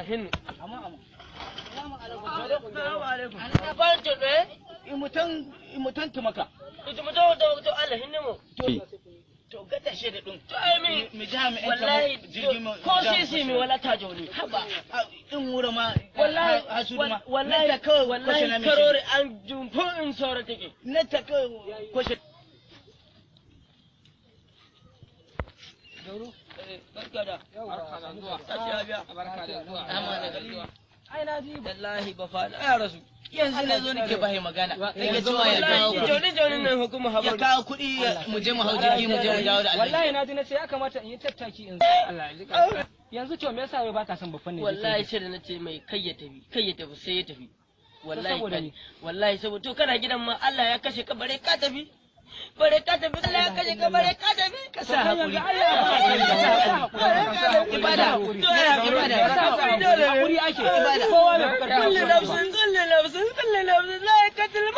Alhin. Amma Assalamu alaikum. Imutan imutan tumaka. Ita mutum da to Allah hinne mu. To gata shi da ɗin. To ai mi Mi ja mu wallahi jirgin mu. ko sisi mi wala ta joni. Haba in wura ma Wallahi hasudu ma. wallahi Netta kawai wallahi kwashe na karore an jumfo in sora take. Netta kawai kwashe. Gauro barka da. Barka da zuwa. Tashi lafiya. Barka da zuwa. Amma da zuwa. Ai na ji wallahi ba fa ya rasu. Yanzu na zo nake bahi magana. Nake cewa ya kawo Wallahi kuɗi. joni joni nan hukuma Ya habaru. kawo kuɗi mu je mu hau jirgi mu je mu dawo da Allah. Wallahi na ji na ce ya kamata in yi tattaki in Allah ya ji kansa. Yanzu to me yasa wai baka son babban ne? Wallahi sai da nace mai kai ya tafi, kai ya tafi sai ya tafi. Wallahi Saboda kai- ni? wallahi saboda to kana gidan ma Allah ya kashe ka bare ka tafi. Bare ka tafi Allah ya kashe ka bare ka tafi. Ka sa haƙuri. Ibada. Ibada. Hakuri ake. Kowa mai Kullu nafsin kullu nafsin kullu nafsin la yakatil